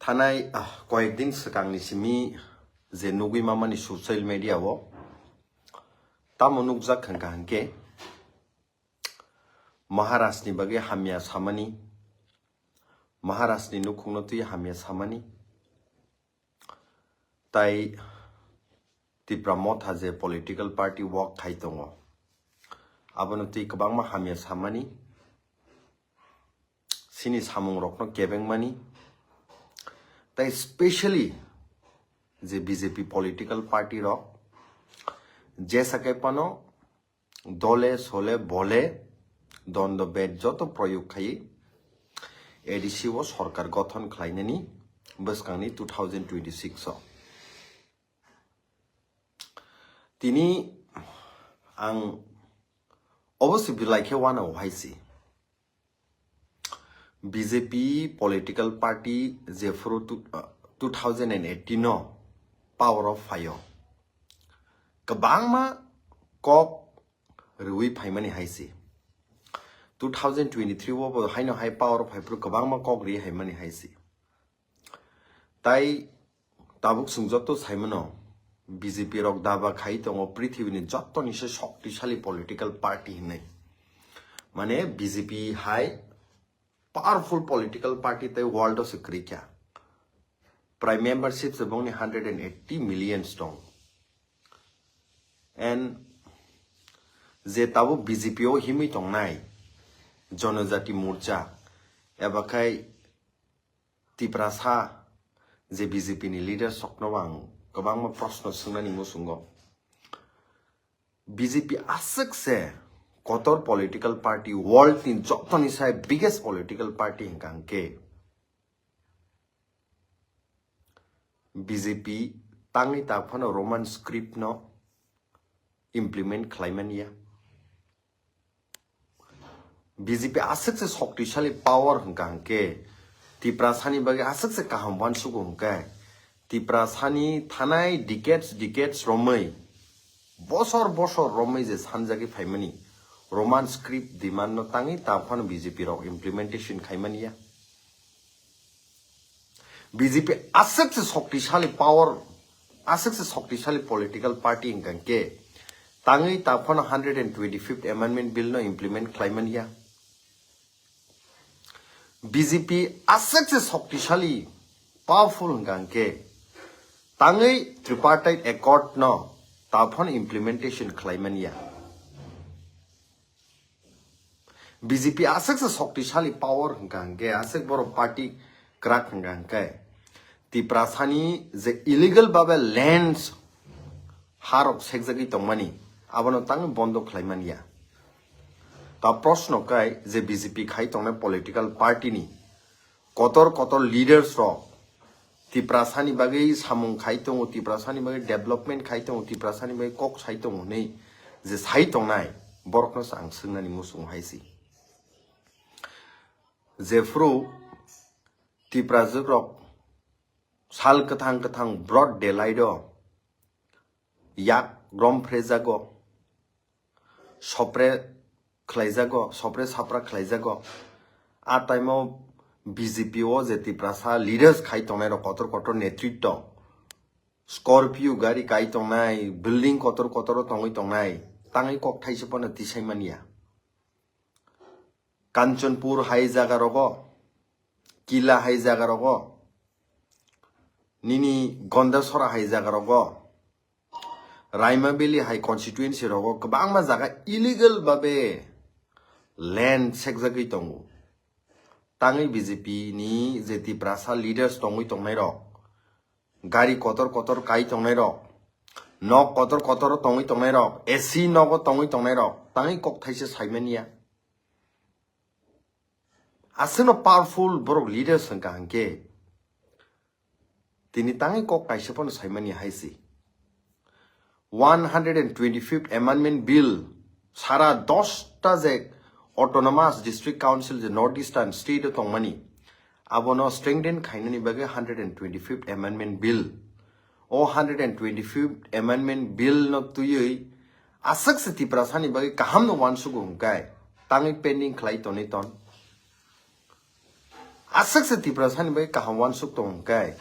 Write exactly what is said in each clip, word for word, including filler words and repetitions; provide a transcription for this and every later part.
Thanai, ah, koyek din swkangni simi je nugwi mamani social media o tamo nukjak hwnkha hwnkhe Maharajni bagwi hamya samani, Maharajni nukhungno twi hamya samani, tai Tipra Motha je political party work khai tongo, abono twi kwbangma hamya samani, chini samungrokno kebengmani, tai specially je B J P political party rok jesa khe phano dole sole bole dondo bed joto proyog khai A D C o sorkar gothon khlainani bwskangni two thousand twenty-six o. Tini ang obo se belai khe uanao hai se. B J P political party jephuru two, uh, two thousand and eighteen no power o phaio, kwbangma kok rwui phaimani hai se. Two thousand twenty-three o bo haino hai power o phaiphuru kwbangma kok rwi haimani hai se. Tai tabuk chwng joto saimano B J P rok daba khai tongo prithibini jotoni se shoktisali political party hinwi. Mane B J P hai powerful political party tei world o se kwrwi kha. Prai membership se bongni hundred and eighty millions tong. And je tabuk B J P o himwi tongnai Jonojati Morcha eba khai Tiprasa je B J P ni leaders rokno ang kwbangma proshno swngnani muchungo. B J P aswk se kotor political party, world ni jotoni sai biggest political party hwnkha hwnkhe B J P tangwi ta phano Roman script no implement khlaimani ya. B J P aswk se shoktisali power hwnkha hwnkhe Tiprasani bagwi aswk se kaham uansugo hwnkhe Tiprasani thanai decades, decades romwi bosor bosor romwi je sanjagwi phaimani Roman script demand no tangwi ta phano B J P rok implementation khaimani ya. B J P aswk se shoktisali power, aswk se shoktisali political party hwnkha hwnkhe tangwi ta phano hundred and twenty-fifth Amendment Bill no implement khlaimani ya. B J P aswk se shoktisali powerful hwnkha hwnkhe tangwi Tripartite Accord no ta phano implementation khlaimani ya. B J P aswk se shoktisali power hwnkha hwnkhe aswk borok party kwrak hwnkha hwnkhe Tiprasani je illegal babe lands harok sekjagwi tongmani abono tangwi bondo khlaimani ya. Ta proshno kai je B J P khai tongnai political party ni kotor kotor leaders rok Tiprasani bagwi samung khai tongo, Tiprasani bagwi development khai tongo, Tiprasani bagwi kok sai tongo hinwi je sai tongnai borokno se ang swngnani muchungo hai se. Jephru Tiprajwk rok sal kwthang kwthang broad daylight o yak rom phrejago, sopre khlaijago, sopre sapra khlaijago. A time o B J P o je Tiprasa leaders khai tongnai rok kotor kotor netritto, Scorpio gari kai tongnai, building kotor kotor o tongwi tongnai, tangwi kok thaisa phano tisai manya. Kanchanpur hai jaga rogo, Kila hai jaga rogo, nini Gondasora hai jaga rogo, Raima Valley hai constituency rogo kwbangma jaga illegal babe land sekjagwi tongo. Tangwi B J P ni je Tiprasa leaders tongwi tongnai rok, gari kotor kotor kai tongnai rok, nok kotor kotor tongwi tongnai rok, A C nogo tongwi tongnai rok, tangwi kok thaisa saimanya. Aswkno powerful borok leaders hwnkha hwnkhe tini tangwi kok kaisa phano saimanya hai se. One hundred and twenty-fifth Amendment Bill sara dosta je Autonomous District Council je North Eastern State o tongmani abono strengthen khainani bagwi hundred and twenty-fifth Amendment Bill. O hundred and twenty-fifth Amendment Bill no twiwi aswk se Tiprasani bagwi kaham no uansugo hwnkhe tangwi pending khlai tonwi ton. Aswk se Tiprasani bai kaham wansuk tong hwnkhe,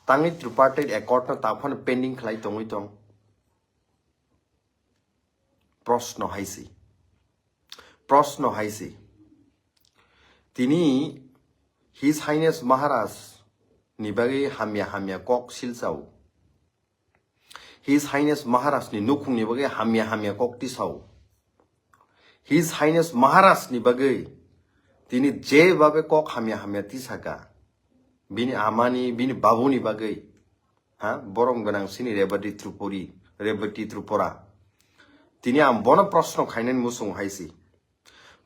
tangwi tripartite accord no taphano pending khlai tongwi tong. Proshno hai si. Proshno hai si. Tini His Highness Maharaj ni bagwi hamya hamya kok silchao. His Highness Maharaj ni nukhung ni bagwi hamya hamya kok tisao. His Highness Maharaj ni bagwi tini je babe kok hamya hamya tisaka. Bini amani, bini babuni bagwi. Ha, borom gwnang sini Rebati Tripuri, Rebati Tripura. Tini ang bono proshno khainani muchung hai si.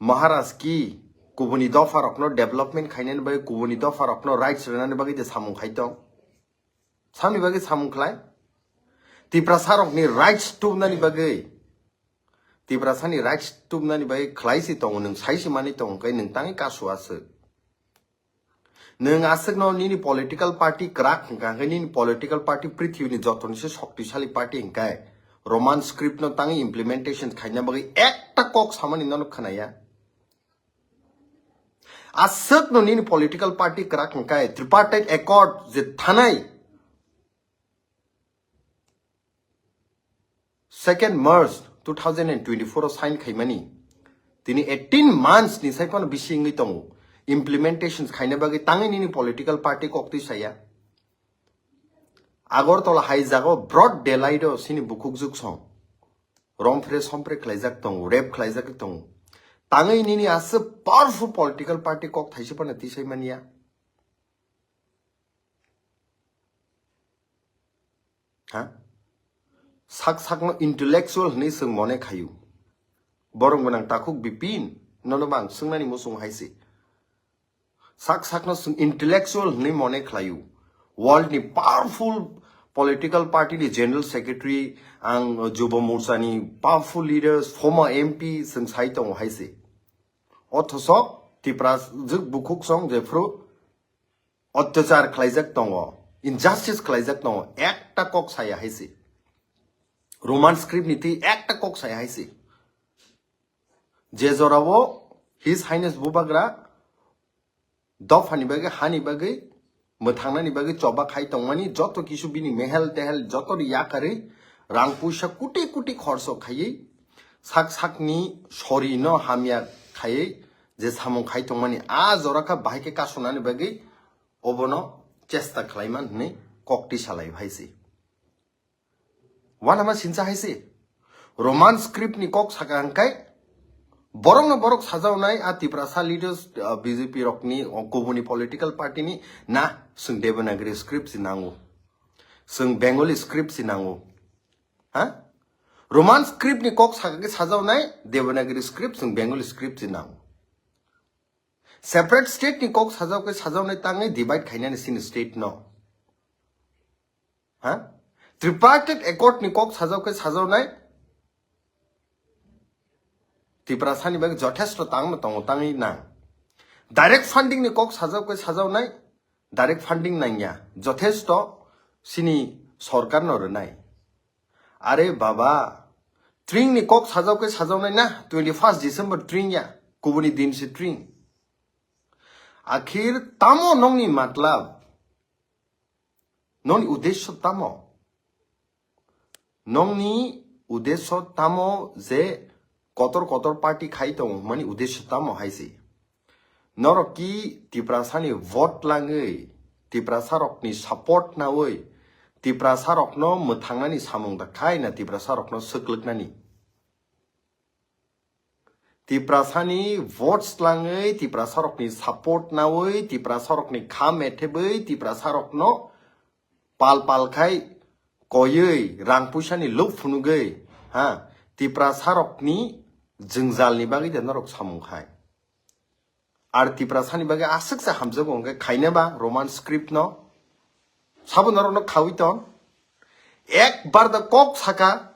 Maharaj ki kubuni dopha rokno development khainani bagwi, kubuni dopha rokno rights rwnani bagwi de samung khai tong. Samni bagwi samung khlai. Tiprasa rokni rights tubnani bagwi. Tiprasani rights tubnani bagwi khlai si tongo, nwng sai si mani tongo, kai nwng tangwi kasu aswk. Nwng aswkno nini political party kwrak hwnkha hwnkhe nini political party prithibini jotonise shoktisali party hwnkhe Roman script no tangwi implementation khaina bagwi ekta kok samani nono khwnaya. Aswkno nini political party kwrak hwnkhe tripartite accord je thanai second March two thousand and twenty-four o sign khaimani. Tini eighteen months ni sai phano bisi wngwi tongo. Implementation khaina bagwi tangwi nini political party koktwi saya. Agartala hai jago broad daylight o sini bukhuk juk song. Romphre sompre khlaijak tongo, rape khlaijak tongo. Tangwi nini aswk powerful political party kok thaisa phano tisai mania. Ha? Sak sakno intellectual hwnwi swng mone khayu. Borom gwnang takhuk Bipin, nono bang swngnani muchung hai se. Sak sakno swng intellectual hwnwi mone khlayu. World ni powerful political party ni general secretary, ang Jubo Morcha ni powerful leaders, former M P swng sai tongo hai se. Othoso Tipra jwk bukhuk song jephru otyachar khlaijak tongo, injustice khlaijak tongo, ekta kok saya hai se. Roman script ni twi ekta kok saya hai se. Je jorao His Highness Bubagra dophani bagwi, hani bagwi, mwthangnani bagwi choba khai tongmani, joto kisu bini mehel tehel joto ri yakarwi, rang puisa kuti kuti khorso khaiwi, sak sakni sorino hamya khaiwi je samung khai tongmani, a jora kha bahai khe kasunani bagwi obono chesta khlaiman hwnwi kok tisa lai hai se. Wanama sincha hai se. Roman script ni kok saka hwnkhe borokno borok sajaonai a Tiprasa leaders, uh, B J P rokni, uh, kubuni political party ni na swng Devanagari script si nango. Swng Bengali script si nango. Ha? Roman script ni kok saka khe sajaonai Devanagari script swng Bengali script si nango. Separate state ni kok sajao khe sajaonai tangwi divide khainani sini state no. Ha? Tripartite accord ni kok sajao khe sajaonai Tiprasani bagwi jothesto tangno tongo tangwi nang. Direct funding ni kok sajao khe sajaonai direct funding nangya. Jothesto sini sorkar no rwnai. Are baba, tring ni kok sajao khe sajaonai na, twenty first December tring ya, kubuni din se tring. Akhir tamo nongni matlab? Nongni uddesho tamo? Nongni uddesho tamo je kotor kotor party khai tongo, mani uddesho tamo hai se? Norok ki Tiprasani vote langwi, Tiprasarokni support nawi, Tiprasarokno mwthangnani samung da khai na Tiprasarokno swklwknani? Tiprasani votes langwi, Tiprasarokni support nawi, Tiprasarokni kha methebwi, Tiprasarokno pal pal khai koywi, rang puisani luk phunugwi, ha, Tiprasarokni jwngjalni bagwi de norok samung khai. Ar Tiprasani bagwi aswk se hamjago hwnkhe khaina ba Roman script no. Sabo norokno khawi tong. Ekbar da kok saka,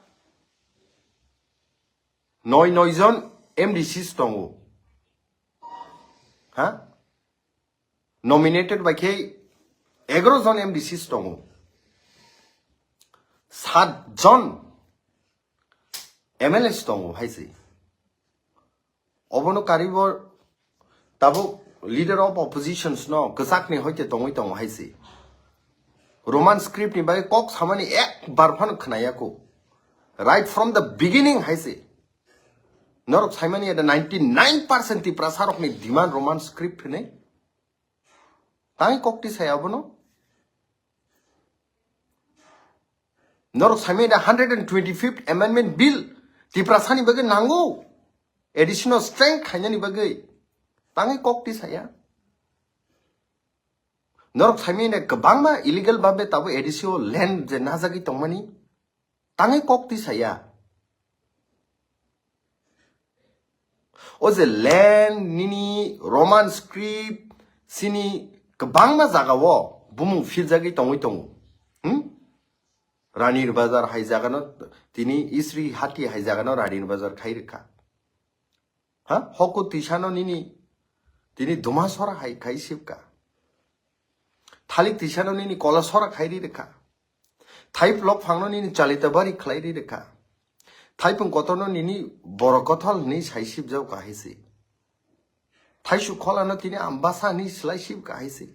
noi noi jon M D Cs tongo. Ha? Nominated bai khe egaro jon M D Cs tongo. Sat jon M L As tongo hai se. Obono karibo tabuk leader of oppositions no kwchakni hoite tongwi tongo hai se. Roman script ni bagwi kok samani ekbar phano khwnaya ko. Right from the beginning hai se. Norok saimani ada ninety nine percent Tiprasa rokni demand Roman script hinwi. Tangwi kok ti saya abono. Norok saimani ada hundred and twenty fifth amendment bill Tiprasa ni bagwi nango. Additional strength khainani bagwi. Tangwi kok ti saya. Norok saimani ada kwbangma illegal babe tabo A D C o land je najagwi tongmani. Tangwi kok ti saya. O je land nini Roman script sini kwbangma jagao bumung philjagwi tongwi tongo. Hmm? Ranir Bazar hai jagano tini Isri Hati hai jagano Ranir Bazar khai rwkha. Ha? Hoko tisano nini tini Dumasora hai khai sibka. Thalik tisano nini Kolasora khai ri rwkha. Thaiphlok phangno nini Chalitabari khlai ri rwkha. Thaipung kotorno nini Borokothol hinwi sai sibjao kahai se. Thaisu kholano tini Ambasa hinwi slai sib kahai se.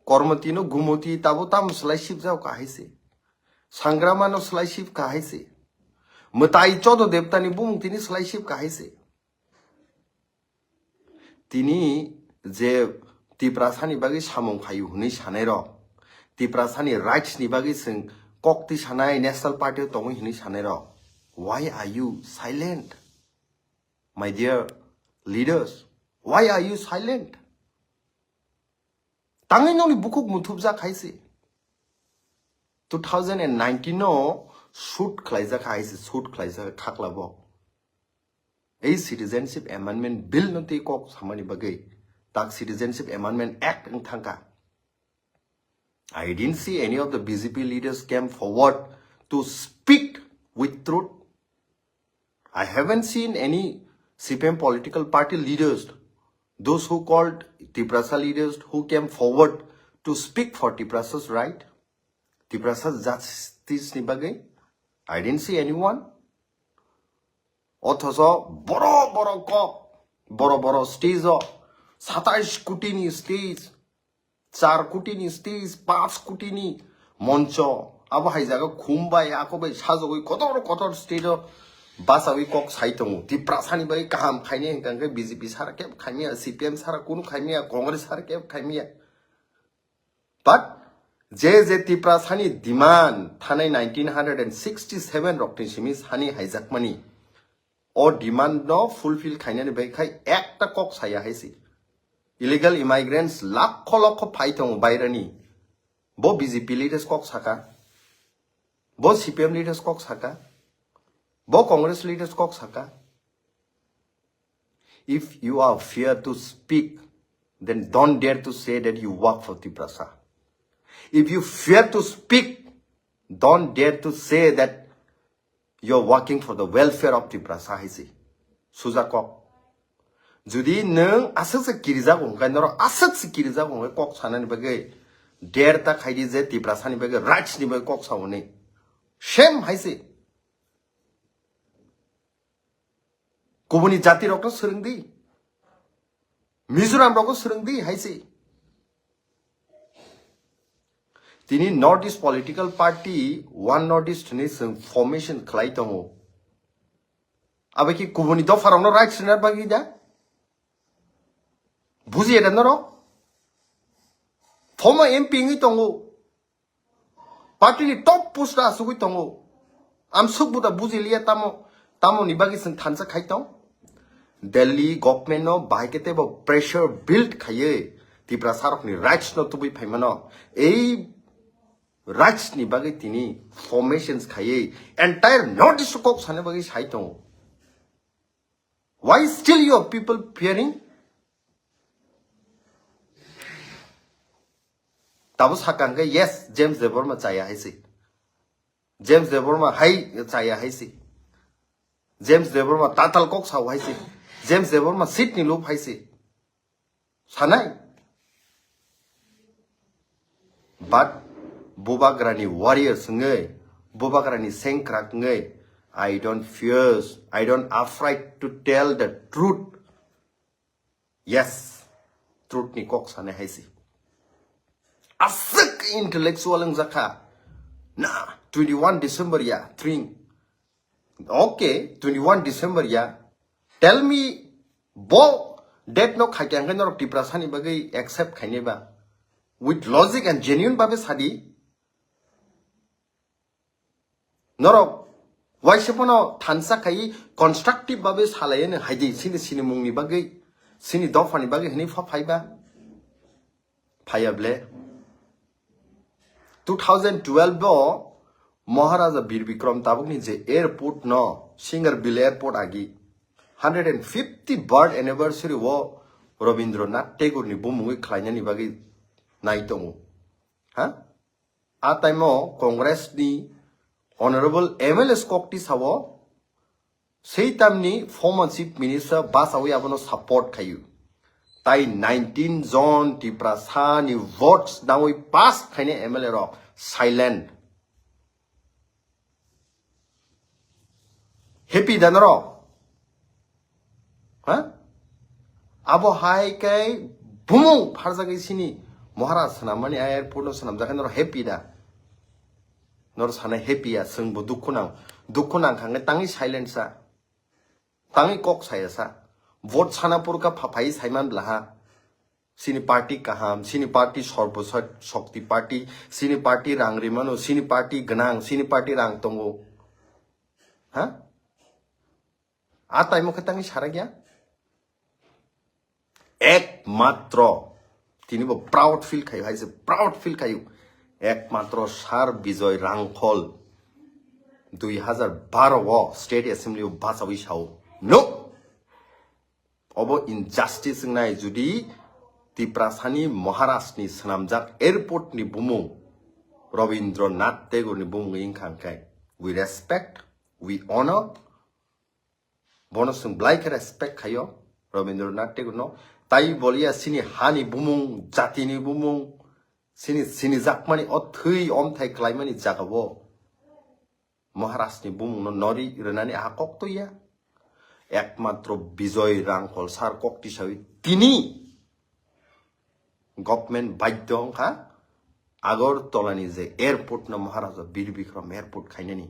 Kormotino Gumoti tabo tamo slai sibjao kahai se. Sangramano slai sib kahai se. Mwtai Chodo Debtani bumung tini slai sib kahai se. Tini je Tiprasani bagwi samung khayu hwnwi sanairok, Tiprasani rights ni bagwi chwng kok ti sanai National Party o tongwi hwnwi sanairok, why are you silent? My dear leaders, why are you silent? Tangwi nokni bukhuk muthupjak hai se. Two thousand and nineteen no shoot khlaijak hai se, shoot khlaijak khaklabo. Ei Citizenship Amendment Bill no tei kok samani bagwi tak Citizenship Amendment Act wng thangkha. I didn't see any of the B J P leaders came forward to speak with truth. I haven't seen any C P M political party leaders, those who called Tiprasa leaders who came forward to speak for Tiprasa's right, Tiprasa justice ni bagwi. I didn't see anyone. Othoso boro boro kok, boro boro stage o, satais koti ni stage, char koti ni stage, panch koti ni moncho, abo hai jaga khum bai, ako bai sajogwi kotor kotor stage o bachawi kok sai tongo. Tiprasani bai kaham khainai hwnkha khe B J P sara kebo khaimya, C P M sara kunu khaimya, Congress sara kebo khaimya. But je je Tiprasani demand thanai nineteen hundred and sixty seven rokni simi sani haijakmani, o demand no fulfill khainani bai khai ekta kok saya hai se. Illegal immigrants lakho lakho phai tongo bairani. Bo B J P leaders kok saka. Bo C P M leaders kok saka. Bo Congress leaders kok saka. If you are fear to speak, then don't dare to say that you work for Tiprasa. If you fear to speak, don't dare to say that you are working for the welfare of Tiprasa hai se. Suja kok. Jodi nwng aswk se kirijago hwnkhe, norok aswk se kirijago hwnkhe kok sanani bagwi der ta khaidi je Tiprasani bagwi rights ni bagwi kok sauni. Shame hai se. Kubuni jati rokno swrwng di. Mizoram rokno swrwng di hai se. Tini North East political party, One North East hinwi chwng formation khlai tongo. Abo ki kubuni dopha rokno rights rwna bagwi da? Bujiya da norok? Former M P wngwi tongo. Party ni top post o asugwi tongo. Amsuk buda bujiliya tamo, tamo ni bagwi chwng thansa khai tong. Delhi government no bahai khe teibo pressure build khaiwi Tiprasa rokni rights no tubui phaimano. Ei rights ni bagwi tini formations khaiwi entire North East kok sana bagwi sai tongo. Why still your people fearing? Tabo sakang khe, yes, James Debbarma chaya hai se. James Debbarma hai chaya hai se. James Debbarma tatal kok sao hai se. James Debbarma seat ni lup hai se. Sanai. But Bubagrani warriors wngwi, Bubagrani sengkrak wngwi, I don't fears, I don't afraid to tell the truth. Yes, Truth ni kok sanai hai se. Aswk intellectual wng jakha. Na, twenty-one December ya, tring. Okay, twenty-one December ya. Tell me, bo date no khaikha hwnkhe norok Tiprasa ni bagwi accept khainai ba? With logic and genuine babe sadi. Norok waisa phano thansa khai constructive babe salai no haidi sini sini mungni bagwi, sini dophani bagwi hwnwi pha phaiba. Phaiya ble. Two thousand twelve o Maharaja Bir Bikram tabukni je airport no, Singarbil airport agi, hundred and fifty birth anniversary o Rabindranath Tagore ni bumungwi khlainani bagwi nai tongo. Ha? A time o Congress ni honorable M L As kok tisao, sei tamni former chief minister basawi abono support khayu. Tai nineteen jon Tiprasa ni votes nawi pass khainai M L A rok silent. Happy da norok? Ha? Abo hai kai bumung pharjagwi sini Maharaj swnam mani airport no swnam jakhe norok happy da? Nor sana happy ya, sengbo dukhu nang. Dukhu nang khange tangi silent sa. Tangi kok saya sa. Vote sana purka phaphai saiman blaha. Sini party kaham, sini party sorbo shokti party, sini party rang rimano, sini party gnang, sini party rang tongo. Ha? A time o khe tangi sarak ya? Ekmatro tini bo proud feel khayo, hai se proud feel khayo. Ekmatro Sir Bijoy Rangkhol dui hazar baro o State Assembly o bachawi sao. No! Obo injustice wngnai judi Tiprasani Maharaj ni swnamjak airport ni bumung Rabindranath Tagore ni bumung wngkha hwnkhe. We respect, we honor, bono chwng belai khe respect khaio Rabindranath Tagore no. Tai boliya sini hani bumung, jatini bumung, sini, sini jakmani o thwi omthai klaimani jagao Maharaj ni bumung no nori rwnani aha kok to ya. Ekmatro Bijoy Rangkhol sir kok tisawi tini government badhyo wngkha Agartala ni je airport no Maharaja Bir Bikram airport khainani.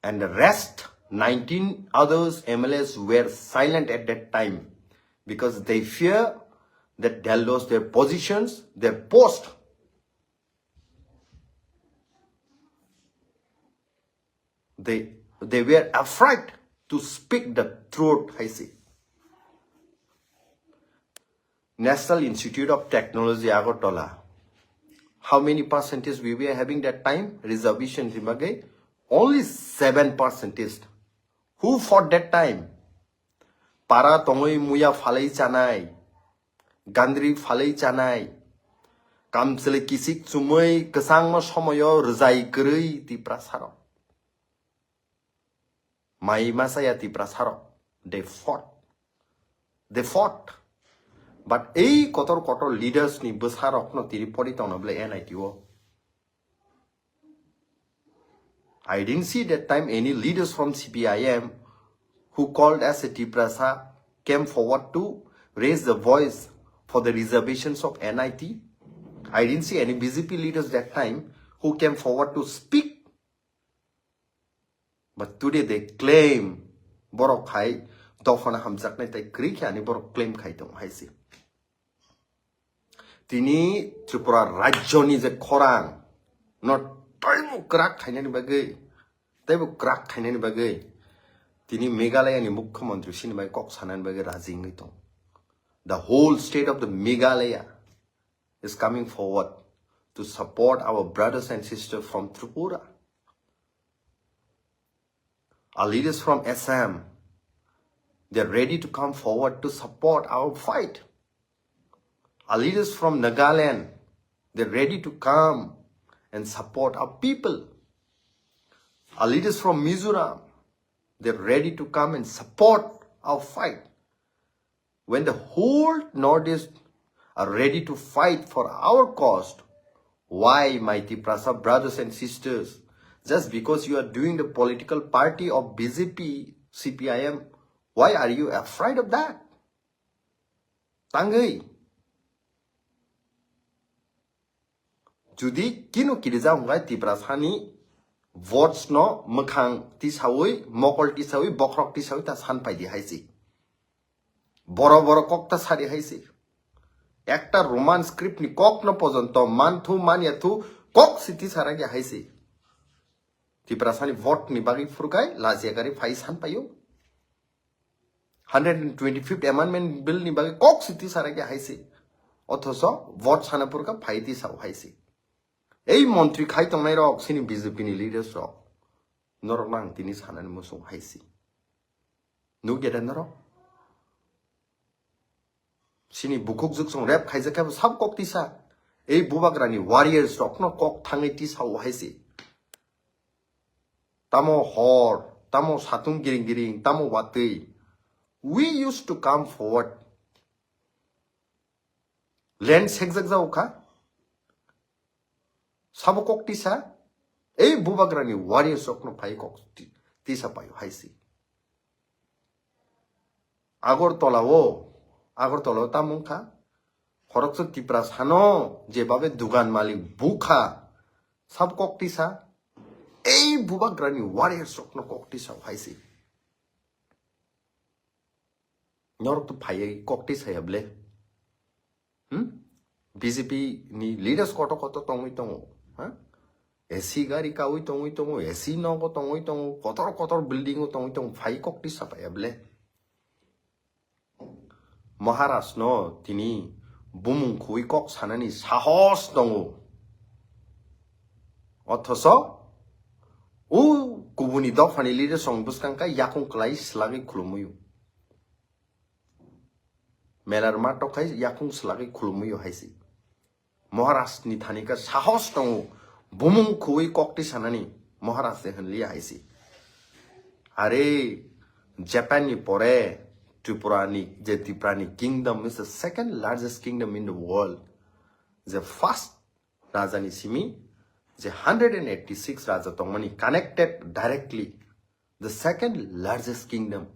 And the rest nineteen others M L As were silent at that time because they fear that they'll lose their positions, their post. They, they were afraid to speak the truth, hai se. National Institute of Technology Agartala. How many percentage we were having that time? Reservation ni bagwi only seven percentage. Who fought that time? Para tongwi muya phalwi chanai, gandri phalwi chanai, kamchwlwi kisik chumwi kwchangma somoyo rwjai kwrwi Tiprasarok. Mai masa ya Tiprasarok. They fought. They fought. But ei kotor kotor leaders ni bwsarokno tiri pori tongna bwle N I T o. I didn't see that time any leaders from C P I M who called as a Tiprasa came forward to raise the voice for the reservations of N I T. I didn't see any B J P leaders that time who came forward to speak. But today they claim, borok hai dophano hamjaknai tai kwrwi khe ani borok claim khai tongo hai se. Tini Tripura rajyoni je khorang no taibo kwrak khainani bagwi, taibo kwrak khainani bagwi tini Meghalaya ni mukhyamantri sini bai kok sanani bagwi raji wngwi tongo. The whole state of the Meghalaya is coming forward to support our brothers and sisters from Tripura. Our leaders from Assam, they're ready to come forward to support our fight. Our leaders from Nagaland, they're ready to come and support our people. Our leaders from Mizoram, they're ready to come and support our fight. When the whole Northeast are ready to fight for our cause, why, my Tiprasa brothers and sisters, just because you are doing the political party of B J P, C P I M, why are you afraid of that? Tangwi. Judi kino kirijak hwnkhai Tiprasani votes no mwkhang tisawi, mokol tisawi, bokhorok tisawi ta san paidi hai se. Boro boro kok ta sari hai se. Ekta Roman script ni kok no pojonto manthu manya thu kok si tisara ya hai se. Tiprasani vote ni bagwi phurkhai lajiakari phai san paio. Hundred and twenty-fifth Amendment Bill ni bagwi kok si tisara ya hai se. Othoso vote sana phurkha phai tisao hai se. Ei montri khai tongnai rok sini B J P ni leaders rok. Norok nang tini sanani musung hai se. Nukya da norok? Sini bukhuk juksong rep khaijak khe bo sab kok tisa. Ei bubagrani warriors rokno kok thangwi tisao hai se. Tamo hor, tamo satung giring giring, tamo watwi. We used to come forward. Land sekjak jao kha. Sabo kok tisa. Ei bubagrani warriors rokno phai kok ti-, tisa paio hai se. Agartala o, Agartala o tamo wngkha. Khoroksa Tiprasano jebabe dugan malik bukha. Sab kok tisa. Ei bubagrani warriors rokno kok tisa hai se. Norok to phaiya kok tisa ya ble. Hmm? B J P ni leaders koto koto tongwi tongo. Ha? A C gari kawi tongwi tongo, A C nogo tongwi tongo, kotor kotor building o tongwi tongo, phai kok tisa paiya ble. Maharaj no tini bumung khwi kok sanani sahos tongo. Othoso o kubuni dophani leaders rok bwskang khe yakung kwlai swlagwi khulumwi. Melarma tokhai yakung swlagwi khulumwi hai se. Maharaj ni thani khe sahos tongo, bumung khwi kok twi sanani Maharaj se hwnliya hai se. Are Japan ni pore Tripura ni, je Tripura ni kingdom is the second largest kingdom in the world. Je first raja ni simi je hundred and eighty-six raja tongmani connected directly the second largest kingdom.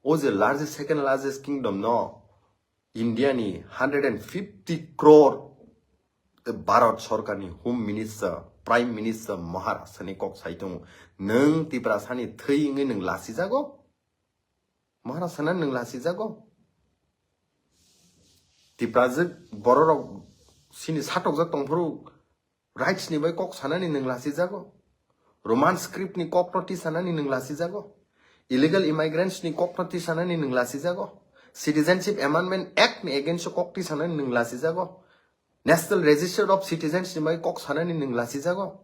O je largest, second largest kingdom no India ni hundred and fifty crore Bharat Sarkar ni Home Minister, Prime Minister Maharashtra ni kok sai tongo. Nwng Tiprasa ni thwi wngwi nwng lasijago? Maharashtra na nwng lasijago? Tiprajwk bororok sini satokjak tongphuru rights ni bai kok sanani nwng lasijago? Roman script ni kok no tisanani nwng lasijago? Illegal immigrants ni kok no tisanani nwng lasijago? Citizenship Amendment Act ni against o kok tisanani nwng lasijago? National Register of Citizens ni bai kok sanani nwng lasijago?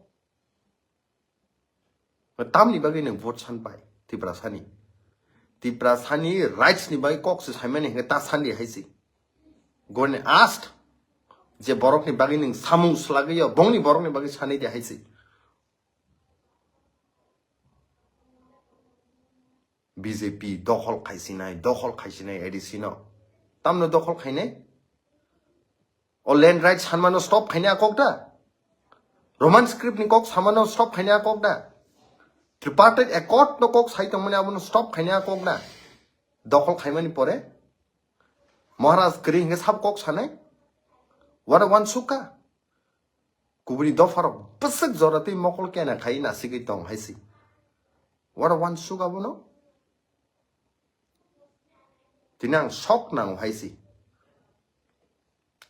Tamni bagwi nwng vote san pai Tiprasani? Tiprasani rights ni bagwi kok se saimani hwnkhe ta sandi hai se. Goni asked je borokni bagwi nwng samung swlagwi yo, bongni borokni bagwi sanai di hai se. B J P dokhol khaisinai, dokhol khaisinai A D C no. Tamno dokhol khainai? O land rights sanmano stop khainai a kok da? Roman script ni kok samano stop khainai a kok da? Tripartite Accord no kok sai tongmani abono stop khainai a kok da? Dokhol khaimani pore Maharaj kwrwi hwnkhe sab kok sanai? What a one suka? Kubuni dopharok bwswk jora twi mokol kena khai nasigwi tong hai se. What a one suka bono? Tini ang sok nango hai se.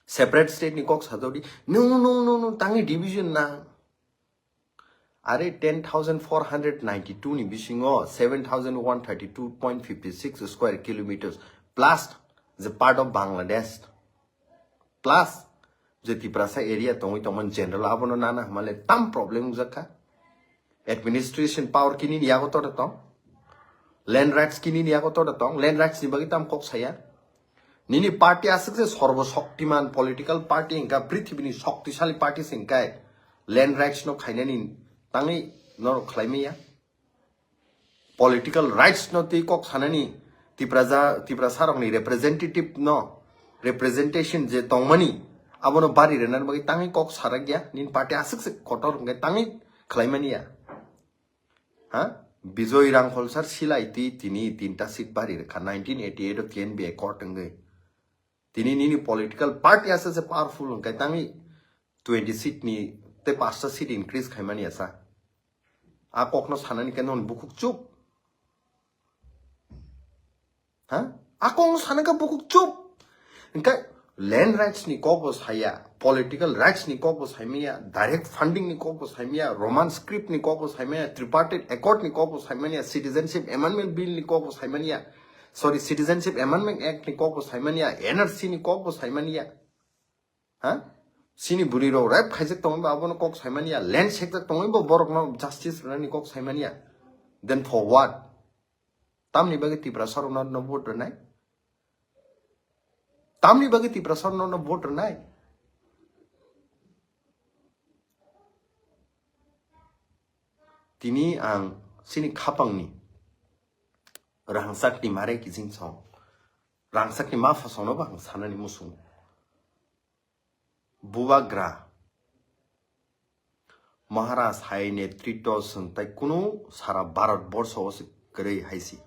Separate state ni kok sajodi. No, no, no, no, tangwi division na. Are ten thousand four hundred ninety-two ni bisingo seven thousand one thirty-two point fifty-six square kilometers plus the part of Bangladesh. Plus je Tiprasa area tongwi tongmani general abono nana hwnmale tam problem wngjakha. Administration power kinini yago tore tong. Land rights kinini yago tore tong. Land rights ni bagwi tam kok saya. Nini party aswk se sorbo shoktiman political party hwnkha, prithibini shoktisali party se hwnkhe land rights no khainani tangwi norok khlaimaya. Political rights no twi kok sanani Tipraja, Tiprasa rokni representative no representation je tongmani abono bari rwnani bagwi tangwi kok sarakya. Nini party aswk se kotor hwnkhe tangwi khlaimani ya. Ha? Bijoy Rangkhol sir silai twi tini tinta seat bari rwkha nineteen eighty-eight o K N B A court wngwi. Tini nini political party asa se powerful hwnkhe tangwi twenty seat ni tei pasta seat increase khaimani asa. A kokno sanani khe non bukhuk chup. Ha? A kokno sanani khe bukhuk chup. Hwnkhe land rights ni kok bo saya, political rights ni kok bo saimanya, direct funding ni kok bo saimanya, Roman script ni kok bo saimanya, tripartite accord ni kok bo saimanya, citizenship amendment bill ni kok bo saimanya, sorry, citizenship amendment act ni kok bo saimanya, N R C ni kok bo saimanya. Ha? Sini bwrwi rok rape khaijak tongwi bo abono kok saimanya, land sekjak tongwi bo borokno justice rwnani kok saimanya. Then for what? Tamni bagwi Tiprasa rokno no vote rwnai? Tamni bagwi Tiprasa rokno no vote rwnai? Tini ang sini khapangni rangchakni mare kijing song, rangchakni ma phasongno bo ang sanani musungo. Bubagra Maharaj hai netritto swng tai kunu sara Bharat borsho o se kwrwi hai si.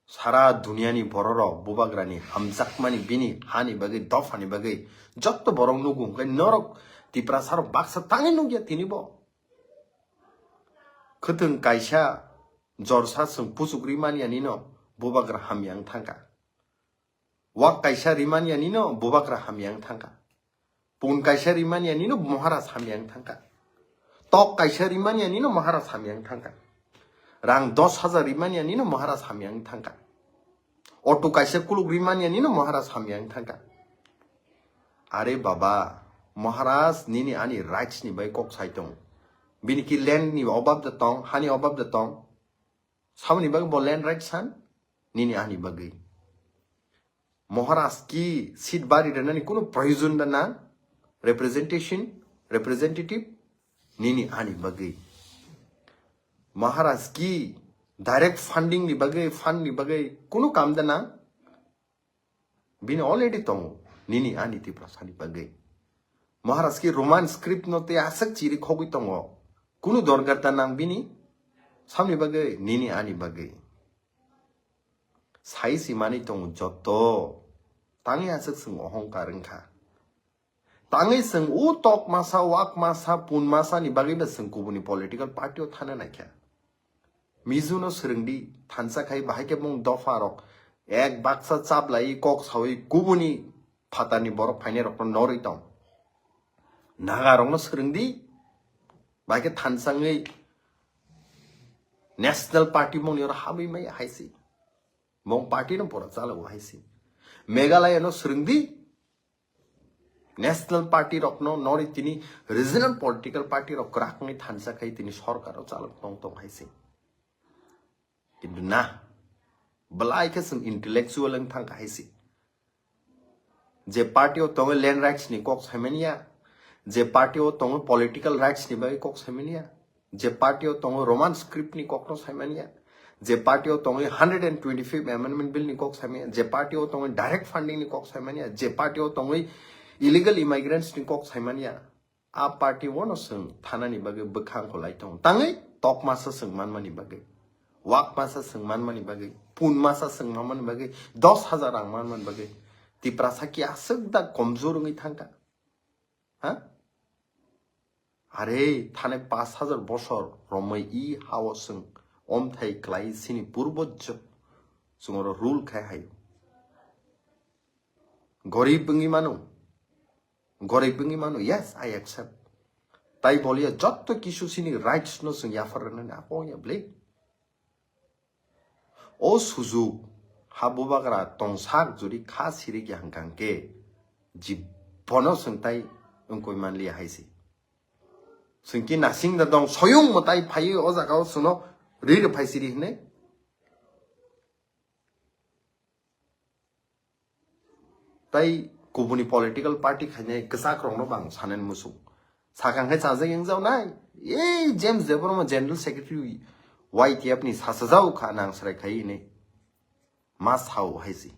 Sara duniani bororok Bubagrani hamjakmani bini hani bagwi, dophani bagwi jotto borok nugo, hwnkhe norok Tiprasarok baksa tangwi nukya tini bo. Khwtwng kaisa jorsa chwng puchuk ri manya nino Bubagra hamya wng thangkha. Wak kaisa ri manya nino Bubagra hamya wng thangkha. Pun kaisa ri manya nino Maharaj hamya wng thangkha. Tok kaisa ri manya nino Maharaj hamya wng thangkha. Rang dos hajar ri manya nino Maharaj hamya wng thangkha. Auto kaisa kuluk ri manya nino Maharaj hamya wng thangkha. Are baba, Maharaj nini ani rights ni bai kok sai tong. Bini ki land ni obab da tong, hani obab da tong. Saboni bagwi bo land rights san? Nini ani bagwi. Maharaj ki seat bari rwnani kunu proyojon da nang? Representation, representative? Nini ani bagwi. Maharaj ki direct funding ni bagwi, fund ni bagwi kunu kam da nang? Bini already tongo, nini ani Tiprasani bagwi. Maharaj ki Roman script no tei aswk chiri khogwi tongo. Kunu dorgar ta nang bini? Samni bagwi, nini ani bagwi. Sai si manwi tongo joto. Tangwi aswk chwng ohongkar wngkha. Tangwi chwng o tok masa, wak masa, pun masa ni bagwi ba chwng kubuni political party o thana naikha. Mizuno swrwngdi, thansa khai bahai khe bong dopha rok ek baksa chaplai kok sawi kubuni phatarni borok phainai rokno norwi tong. Naga rokno swrwngdi, bahai khe thansa wngwi National Party moni oro habwi maya hai si. Bong party no pura chalao hai si. Meghalaya no swrwngdi, National Party rokno nori tini regional political party rok kwrak wngwi thansa khai tini sorkar o chalok tong tong hai se. Kintu na, belai khe chwng intellectual wng thang kha hai se. Je party o tongo land rights ni kok saimani ya, je party o tongo political rights ni bagwi kok saimani ya, je party o tongo Roman script ni kok no saimani ya, je party o tongo hundred and twenty-fifth amendment bill ni kok saimani ya, je party o tongo direct funding ni kok saimani ya, je party o tongo illegal immigrants ni kok saimani ya, a party o no chwng thanani bagwi bwkhang kholai tongo. Tangwi tok masa chwng manmani bagwi, wak masa chwng manmani bagwi, pun masa chwng manmani bagwi, dos hajar rang manmani bagwi, Tiprasa ki aswk da komjor wngwi thangkha. Ha? Are, thane pash hajar bosor romwi i hao chwng omthai klai sini purbo chwng oro rule khai hai. Gorib wngwi mano. Gorib wngwi mano. Yes, I accept. Tai bolia jotto kisu sini rights no chwng yaphar rwnani apo ya ble. O sujuk ha bubagra tongsak jodi kha sirik ya hwnkha hwnkhe jibono chwng tai wngkoi manliya hai se. Chwng ki nasing da dong soyung mwtai phaiwi o jaga o chwngno ri rw phai siri hwnwi. Tai kubuni political party khainai kwchak rokno bang sanen musuk. Sakang khe chajak yang jao nai. Ei James Debbarma General Secretary Y T F ni sasajao kha nang srai khai ni. Ma sao hai si.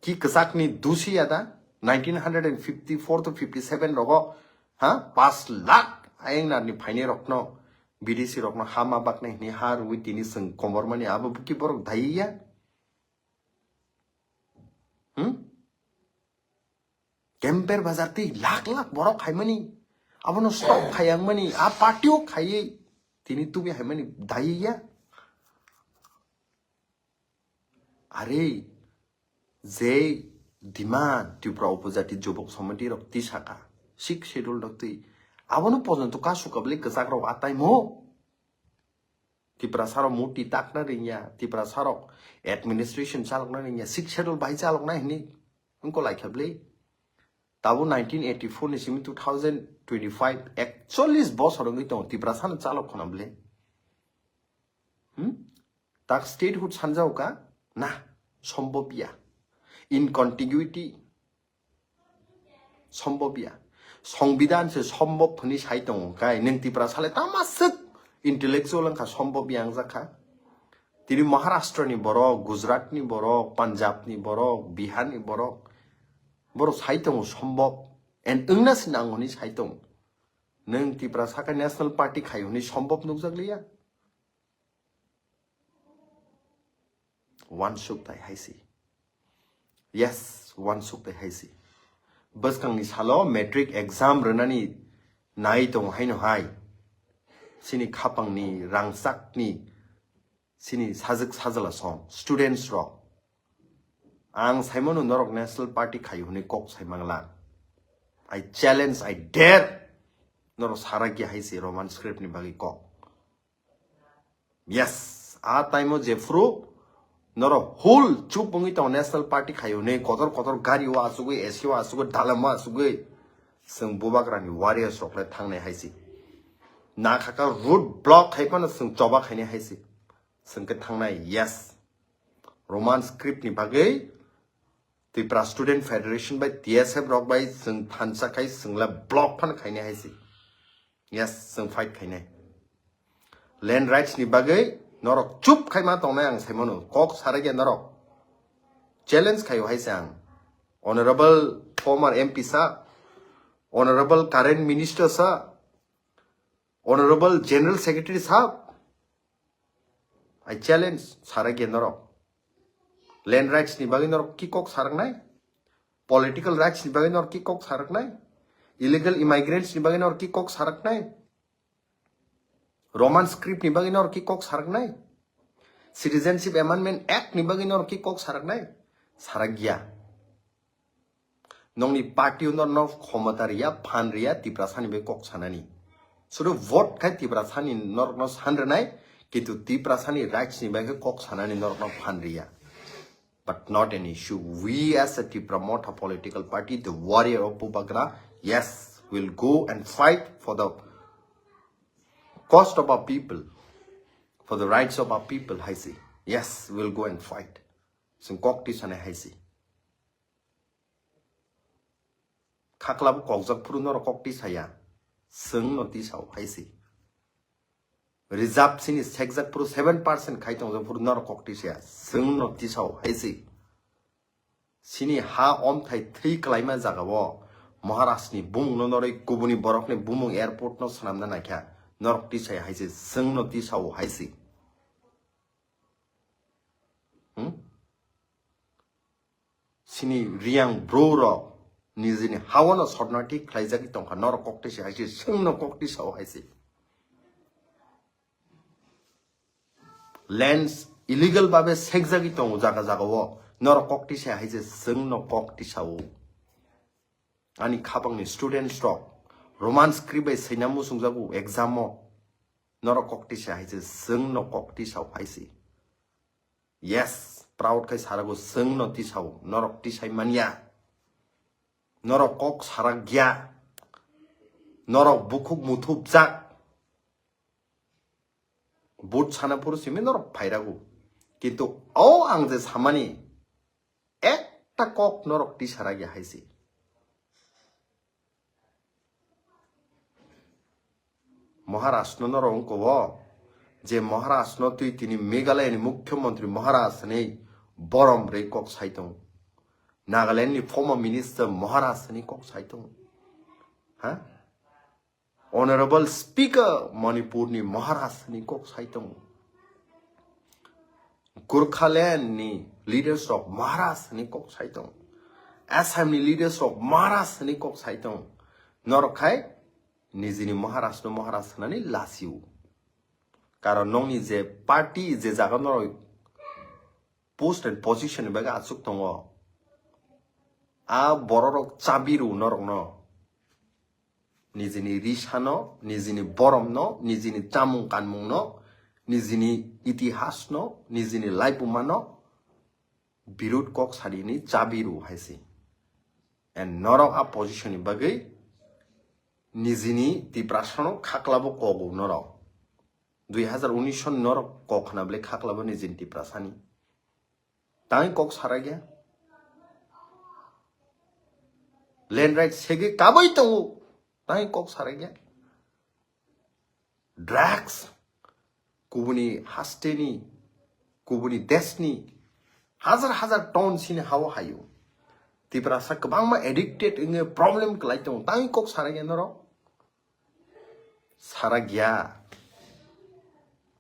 Ki kwchak ni dusi ya da nineteen hundred and fifty-four to fifty-seven rogo ha pash lakh ayeng nar ni phainai rokno B D C rokno ha ma baknai hini ha rwi tini chwng komormani abo ki borok dai ya. Hmm? Kemper bazar twi lakh lakh borok khaimani, abono stop khayangmani, a party o khaiwi tini tubi haimani daiya. Are, je demand Tripura Upajati Jubok Samiti rok tisaka, Sixth Schedule rok twi, abono pojonto kasu kabli kwchak rok ataimo. Tiprasa rok murti takna ringya, Tiprasa rok administration chalokna ringya, Sixth Schedule bai chalokna hini wngko laikha bli. Tabo nineteen eighty-four ni simi two thousand twenty-five, ekchollis bosor wngwi tongo, Tiprasa no chalok khona bli. Hmm? Tak statehood sanjao ka? Na, sombobya. In contiguity, sombobya. Songbidan se sombob hwnwi sai tongo kai, nwng Tiprasa le tama swk intellectual wngkha, sombobya wngjakha. Tini Maharashtra ni borok, Gujarat ni borok, Punjab ni borok, Bihar ni borok, borok sai tongo sombop, and wngna se nang hwnwi sai tongo. Nwng Tiprasa khe National Party khai hwnwi sombop nukjak liya? Wansuk tai hai se. Yes, wansuk tai hai se. Bwskangni salo matric exam rwnani nai tongo haino hai. Chini khapangni rangchakni chini sajwk sajla song, students rok. Ang saimano norok National Party khai hwnwi kok sai mangla. I challenge, I dare. Norok sarakya hai se Roman script ni bagwi kok. Yes, a time o jephru norok whole chup wngwi tongo National Party khai hwnwi, kotor kotor gari o achugwi, A C o achugwi, dalam o achugwi. Chwng bubagrani warriors rok le thangnai hai se. Na khaka road block khai phano chwng choba khainai hai se. Chwng khe thangnai, yes. Roman script ni bagwi Tripura Student Federation bai T S F rok bai chwng thansa khai chwng le block phan khainai hai se. Yes, chwng fight khainai. Land rights ni bagwi norok chup khai ma tongnai ang saimano. Kok sarakya norok. Challenge khaio hai se ang. Honorable former M P sir, Honorable current minister sir, Honorable General Secretary sahab, I challenge, sarakya norok. Land rights ni bagwi norok ki kok saraknai? Political rights ni bagwi norok ki kok saraknai? Illegal immigrants ni bagwi norok ki kok saraknai? Roman script ni bagwi norok ki kok saraknai? Citizenship Amendment Act ni bagwi norok ki kok saraknai? Sarakya. Nokni party o norokno khomota riya, phan riya, Tiprasani bai kok sanani. Sudu vote khai Tiprasani norokno san rwnai, kintu Tiprasani rights ni bai khe kok sanani norokno phan riya. But not an issue. We as a Tipra Motha political party, the warrior of Bubagra, yes, will go and fight for the cost of our people, for the rights of our people, hai se. Yes, we'll go and fight. Chwng kok tisanai hai se. Khaklabo kokjak phuru norok kok tisaya. Chwng no tisao hai se. Reserve sini sekjak phuru seven percent khai tongjak phuru norok kok tisaya. Chwng no tisao hai se. Sini ha omthai thwi kwlaima jagao Maharaj ni bumung no norwi kubuni borok ni bumung airport no swnamna naikha. Norok tisaya hai se. Chwng no tisao hai se. Hmm? Sini riyang bro rok nijini hawano sotnati khlaijagwi tongkha, norok kok tisa hai se, chwngno kok tisao hai se. Lands illegal babe sekjagwi tongo jaga jagao, norok kok tisa hai se, chwngno kok tisao. Ani khapangni students rok Roman script bai swiina muchungjago exam o, norok kok tisa hai se, chwngno kok tisao hai se. Yes, proud khai sarago, chwngno tisao, norok tisai manya. Norok kok sarak ya. Norok bukhuk muthupjak. But sana phuru simi norok phairago. Kintu o ang je samani, ekta kok norok tisarak ya hai se. Maharaj no norok wngko bo, je Maharaj no twi tini Meghalaya ni Mukhyamantri Maharaj hinwi borom rwi kok sai tongo. Nagaland ni former minister Maharaj hinwi kok sai tongo. Ha? Honorable Speaker Manipur ni Maharaj hinwi kok sai tongo. Gurkhaland ni leaders rok Maharaj hinwi kok sai tongo. Assam ni leaders rok Maharaj hwnwi kok sai tong. Norok khai nijini Maharaj no Maharaj hwnani lasio. Karon nokni je party je jaga norok post and position ni bagwi achuk tongo. A bororok chabi rw norokno. Nijini risano, nijini boromno, nijini chamung kanmungno, nijini itihasno, nijini laibumano birut kok sarini chabi rw hai se. And norok a position ni bagwi nijini Tiprasano khaklabo kogo norok. Dui hazar unis son norok kok khna bwle khaklabo nijini Tiprasani. Tang kok sarakya. Land right segwi kabui tongo. Tang kok sarakya. Drugs. Kubuni hasteni, kubuni desni, hazar hazar ton sini hao hayo. Tiprasa kwbangma addicted wngwi problem kwlai tongo. Tang kok sarakya norok. Sarakya.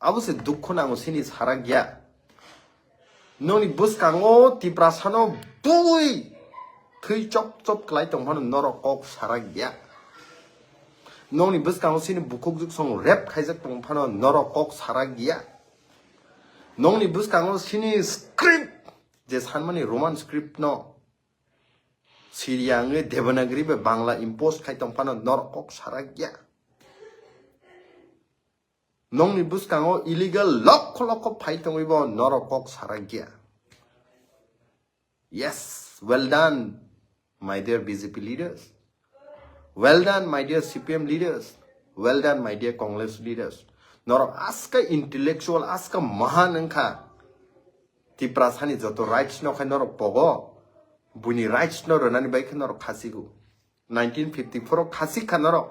Abo se dukhu nango sini sarakya. Noni bwskango Tiprasano bui thwi chop chop kwlai tong phano norok kok sarakya. Noni bwskango sini bukhuk juksong rep khaijak tong phano norok kok sarakya. Noni bwskango sini script je sanmani Roman script no Syria wngwi Devanagari bai Bangla impose khai tong phano norok kok sarakya. Nongni bwskango illegal lokho lokho phai tongwi bo norok kok sarakya. Yes, well done, my dear B J P leaders. Well done, my dear C P M leaders. Well done, my dear Congress leaders. Norok aska intellectual, aska mahan wngkha. Tiprasani joto rights no khai norok pogo. Buini rights no rwnani bai khe norok khasigo. Nineteen fifty-four o khasi kha norok.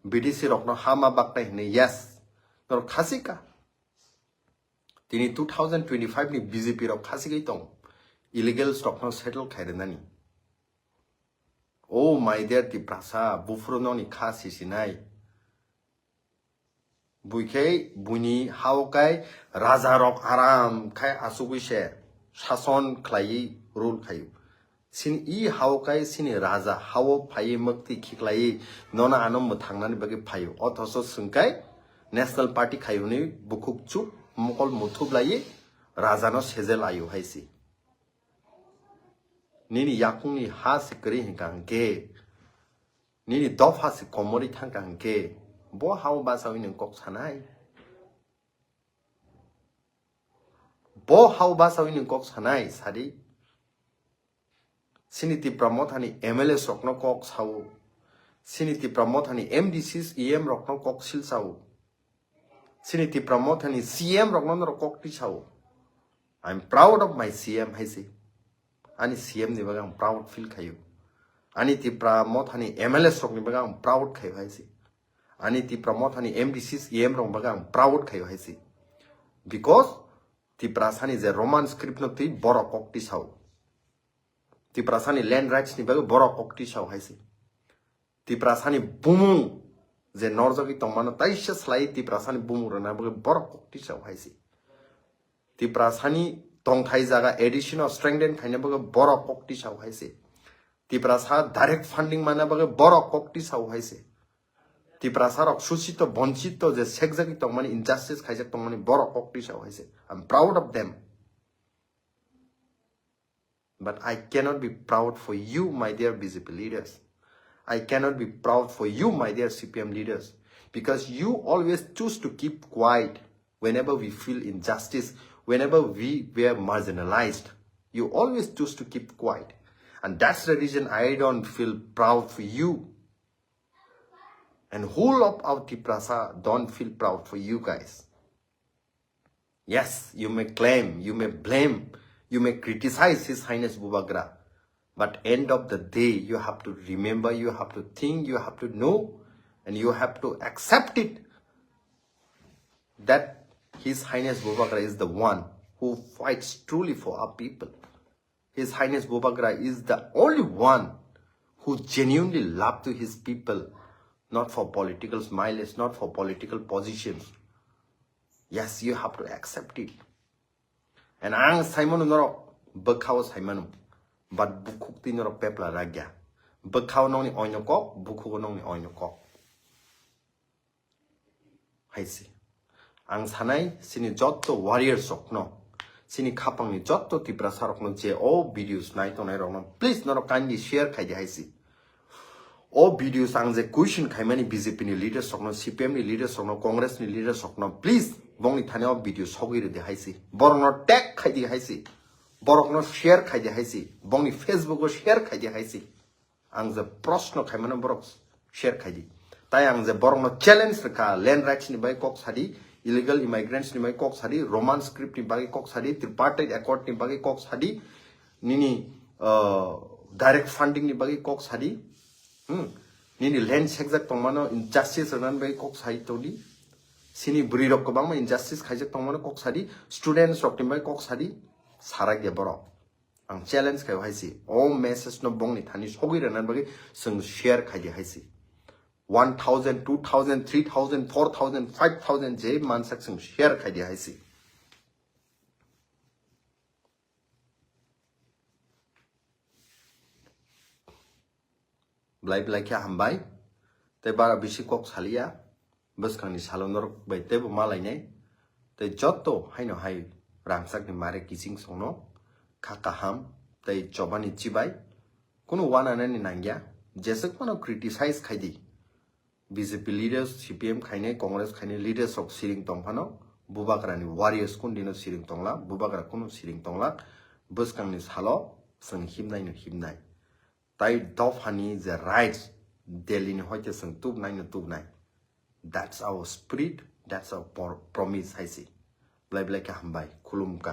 B D C rokno hama baknai hwnwi, yes. Norok khasi kha. Tini two thousand twenty-five ni B J P rok khasi gwi tong. Illegals rokno settle khai rwnani. Oh my dear Tiprasa, buphuru noni kha sisinai. Buikhai buini hao kai raja rok aram khai asugwi se sason khlaiwi rule khaio. Sini i hao kai sini raja hao phaiwi mwktwi khiklaiwi nono ano mwthangnani bagwi phaio. Othoso swngkai National Party khai hwnwi bukhuk chup mokol muthup laiwi rajano sejel aio hai si. Nini yakungni ha se kwrwi hinkha hinkhe, nini dopha se komorwi thangkha hinkhe, bo hao bachawi nwng kok sanai? Bo hao bachawi nwng kok sanai, sadi? Sini Tipra Mothani M L As rokno kok sao. Sini Tipra Mothani M D Cs, E M rokno kok sil sao. Sini Tipra Mothani C M rokno norok kok tisao. I'm proud of my C M hai se. Ani C M ni bagwi ang proud feel khaio. Ani Tipra Mothani M L As rokni bagwi ang proud khaio hai se. Ani Tipra Mothani M D Cs, E M rokni bagwi ang proud khaio hai se. Because Tiprasani je Roman script no twi borok kok tisao. Tiprasani land rights ni bagwi borok kok tisao hai se. Tiprasani bumung je norjagwi tongmano taisa slai Tiprasani bumung rwna bagwi borok kok tisao hai se. Tiprasani tongthai jaga addition o strengthen khaina bagwi borok kok tisao hai se. Tiprasa direct funding mana bagwi borok kok tisao hai se. Tiprasa rok suchito bonchito je sekjagwi tongmani, injustice khaijak tongmani borok kok tisao hai se. I'm proud of them. But I cannot be proud for you, my dear B J P leaders. I cannot be proud for you, my dear C P M leaders, because you always choose to keep quiet whenever we feel injustice, whenever we were marginalized. You always choose to keep quiet. And that's the reason I don't feel proud for you. And whole of our Tiprasa don't feel proud for you guys. Yes, you may claim, you may blame, you may criticize His Highness Bubagra. But end of the day, you have to remember, you have to think, you have to know, and you have to accept it that His Highness Bubagra is the one who fights truly for our people. His Highness Bubagra is the only one who genuinely love to his people, not for political mileage, not for political position. Yes, you have to accept it. And ang saimano norok bwkhao saimano. But bukhuk twi norok pepla rakya. Bwkhao nongni oino kok, bukhugo nongni oino kok. Haisi. Ang sanai sini jotto warriors rokno, sini khapangni jotto Tiprasa rokno je o videos nai tongnai rokno, please norok kindly share khaidi haisi. O videos ang je question khaimani B J P ni leaders rokno, C P M ni leaders rokno, Congress ni leaders rokno, please bongni thani o video sogwi rwdi haisi. Borokno tag khaidi haisi. Borokno share khaidi haisi. Bongni Facebook o share khaidi haisi. Ang je proshno khaimano borok share khaidi. Tai ang je borokno challenge rwkha, land rights ni bai kok sadi, illegal immigrants ni bai kok sadi, Roman script ni bagwi kok sadi, tripartite accord ni bagwi kok sadi, nini, uh, direct funding ni bagwi kok sadi. Hmm. Nini land sekjak tongmano injustice rwnani bagwi kok sai tongdi. Sini bwrwi rok kwbangma injustice khaijak tongmano kok sadi, students rok ni bagwi kok sadi, sarak ya borok. Ang challenge khaio haisi. O message no bongni thani sogwi rwnani bagwi chwng share khaidi haisi. One thousand, two thousand, three thousand, four thousand, five thousand je mansak chwng share khaidi haisi. Belai belai khe hambai. Tei bara bisi kok saliya. Bwskangni salo norok bai teibo malainai. Tei jotto haino hai rangchakni mare kiching songno kha kaham tei chobani chibai. Kunu wananani nangya. Jeswk phano criticize khaidi. B J P leaders, C P M khainai, Congress khainai leaders rok siring tongphano, Bubagrani warriors kundino siring tongla, Bubagra kunu siring tongla, bwskangni salo chwng himnaino himnai. Tai dophani je rights, Delhi ni hoite chwng tubnaino tubnai. That's our spirit, that's our por-, promise haisi. Belai belai khe hambai, khulumkha.